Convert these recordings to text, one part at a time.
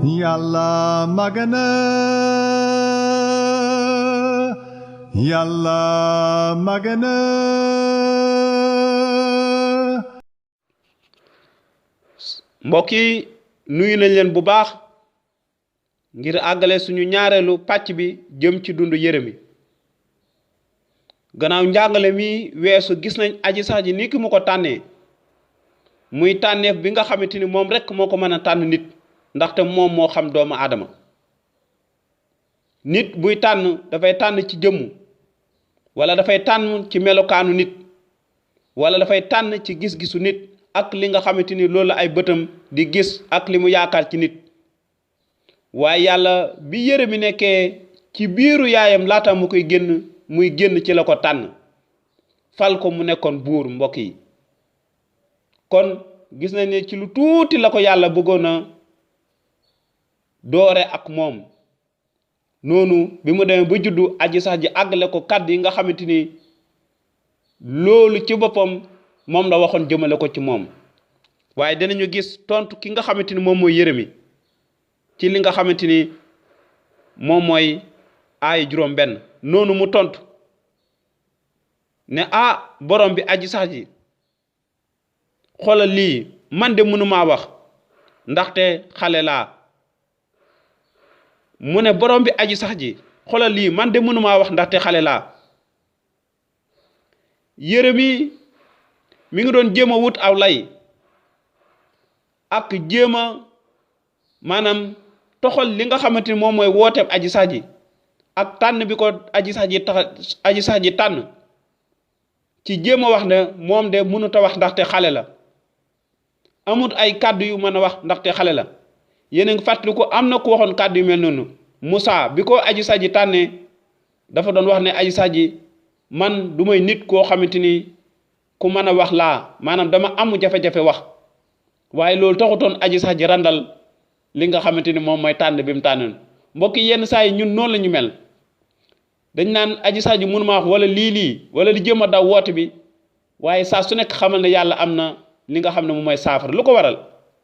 yàlla magana yàlla magana mbokk yi nuyu nañ leen bu baax ngir àggale suñu ñaareelu pàcc bi jëm ci dundu Yeremi gannaaw njàngale mi weesu gis nañ aji sax ji ni ki mu ko tànnee muy tànneef bi nga xamante ni moom rek moo ko mën a tànn nit ndaxte moom moo xam doomu aadama nit buy tànn dafay tànn ci jëmm wala dafay tànn ci melokaanu nit wala dafay tànn ci gis-gisu nit ak li nga xamante ni loolu la ay bëtam di gis ak li mu yaakaar ci nit waaye yàlla bi Yeremi nekkee ci biiru yaayam laata mu koy génn muy génn ci la ko tànn fal ko mu nekkoon buur mbokk yi kon gis nañ ne ci lu tuuti la ko yàlla bëggoon a doore ak moom noonu bi mu demee ba juddu aji sax ji àggale ko kàddu yi nga xamante ni loolu ci boppam moom la waxoon jëmale ko ci moom waaye dinañu gis tontu ki nga xamante ni moom mooy Yeremi ci li nga xamante ni moom mooy aay juróom benn noonu mu tontu ne borom bi aji sax ji xoolal lii man de mënumaa wax ndaxte xale laa mu ne borom bi aji sax ji xoolal lii man de mënumaa wax ndaxte xale laa Yeremi mi ngi doon jéem a wut aw lay ak jéem a maanaam toxal li nga xamante ni moom mooy wooteeb aji sax ji ak tànn bi ko aji sax ji tànn ci jéem a wax ne moom de mënut a wax ndaxte xale la amut ay kàddu yu mën a wax ndaxte xale la yéen a ngi fàttali ko am na ku waxoon kàddu yu mel noonu Musaa bi ko aji sax ji tànnee dafa doon wax ne aji sax ji man du may nit koo xamante ni ku mën a wax laa maanaam dama amu jafe-jafe wax waaye loolu taxutoon aji sax ji randal li nga xamante ni moom mooy tànn bi mu tànnoon mbokk yi yenn saa yi ñun noonu la ñu mel dañ naan aji sax ji mënuma wax wala lii wala di jéem a daw woote bi waaye saa su nekk xamal ne yàlla am na li nga xam ne moom mooy saafara lu ko waral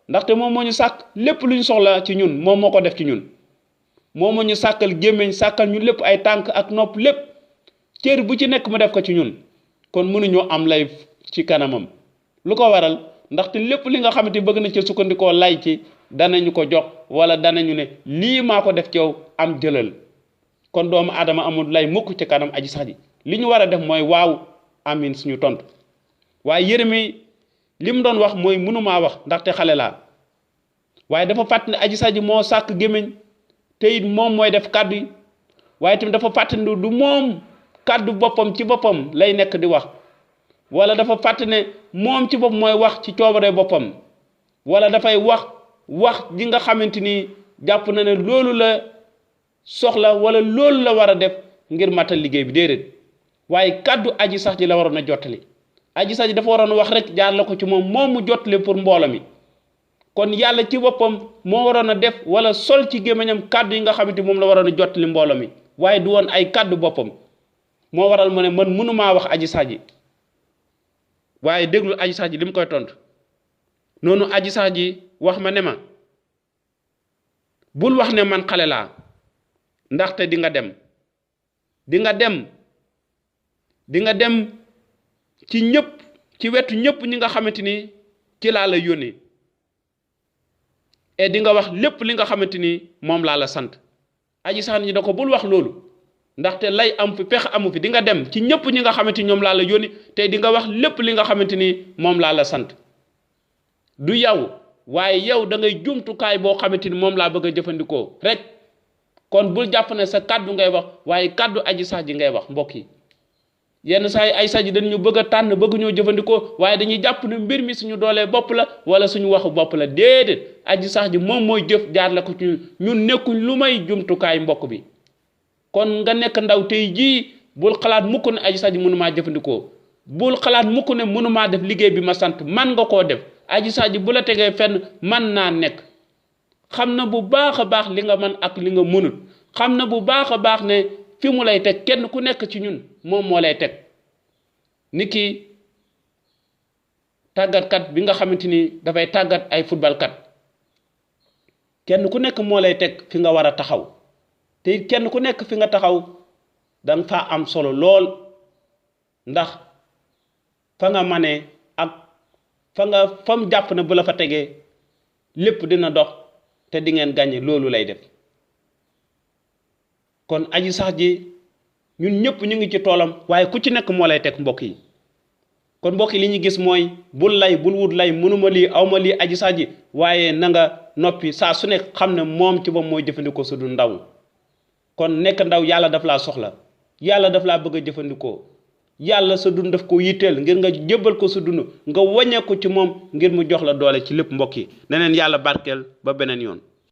ndaxte moom moo ñu sàkk lépp lu ñu soxla ci ñun moom moo ko def ci ñun moom moo ñu sàkkal gémmiñ sàkkal ñu lépp ay tànk ak nopp lépp cër bu ci nekk mu def ko ci ñun kon mënuñoo am lay ci kanamam lu ko waral ndaxte lépp li nga xamante bëgg na ci sukkandikoo lay ci danañu ko jox wala danañu ne lii maa ko def ci yow am jëlal kon doomu aadama amul lay mukk ci kanam aji sax ji li ñu war a def mooy waaw amin suñu tontu waaye Yeremi li mu doon wax mooy mënumaa wax ndaxte xale laa waaye dafa fàtt ne aji sax ji moo sàkk gémmiñ te it moom mooy def kàddu yi waaye tamit dafa fàtt ne du moom kàddu boppam ci boppam lay nekk di wax wala dafa fàtt ne moom ci bopp mooy wax ci coobare boppam wala dafay wax ji nga xamante ni jàpp na ne loolu la soxla wala loolu la war a def ngir matal liggéey bi déedéet waaye kàddu aji sax ji la waroon a jottali aji sax ji dafa waroon wax rek jaar la ko ci moom mu jottali pour mbooloo mi kon yàlla ci boppam moo waroon a def wala sol ci gémmiñam kàddu yi nga xamante moom la waroon a jottali mbooloo mi waaye du woon ay kàddu boppam moo waral mu ne man mënumaa wax aji sax ji waaye déglu aji sax ji li mu koy tontu noonu aji sax ji wax ma ne ma bul wax ne man xale laa ndaxte di nga dem ci ñëpp ci wetu ñëpp ñi nga xamante ni ci laa la yónnee et di nga wax lépp li nga xamante ni moom laa la sant aji sax ji da ko bul wax loolu ndaxte lay am fi pex amu fi di nga dem ci ñëpp ñi nga xamante ni ñoom laa la yónni te di nga wax lépp li nga xamante ni moom laa la sant du yow waaye yow da ngay jumtukaay boo xamante ni moom laa bëgg a jëfandikoo rek kon bul jàpp ne sa kàddu ngay wax waaye kàddu aji sax ji ngay wax mbokk yi yenn saa yi ay sax ji dañu bëgg a tànn bëgg ñoo jëfandikoo waaye dañuy jàpp ne mbir mi suñu doolee bopp la wala suñu waxu bopp la déedéet aji sax ji moom mooy jëf jaar la ko ci ñun nekkuñ lu may jumtukaay mbokk bi kon nga nekk ndaw tey jii bul xalaat mukk ne aji sax ji mënumaa jëfandikoo bul xalaat mukk ne mënumaa def liggéey bi ma sant man nga koo def aji sax ji bu la tegee fenn man naa nekk xam na bu baax a baax li nga mën ak li nga mënut xam na bu baax a baax ne fi mu lay teg kenn ku nekk ci ñun moom moo lay teg niki tàggatkat bi nga xamante ni dafay tàggat ay footballkat kenn ku nekk moo lay teg fi nga war a taxaw te kenn ku nekk fi nga taxaw danga fa am solo lool ndax fa nga manee ak fam jàpp na bu la fa tegee lépp dina dox te di ngeen gàññe loolu lay def kon aji sax ji ñun ñëpp ñu ngi ci toolam waaye ku ci nekk moo lay teg mbokk yi kon mbokk yi li ñu gis mooy bul wut lay mënuma lii awma lii aji sax ji waaye na nga noppi saa su nekk xam ne moom ci moom mooy jëfandikoo su du ndaw kon nekk ndaw yàlla daf laa soxla yàlla daf laa bëgg a jëfandikoo yàlla sa dund daf ko yitteel ngir nga jébbal ko sa dund nga wàññeeku ci moom ngir mu jox la doole ci lépp mbokk yi neneen yàlla barkeel ba beneen yoon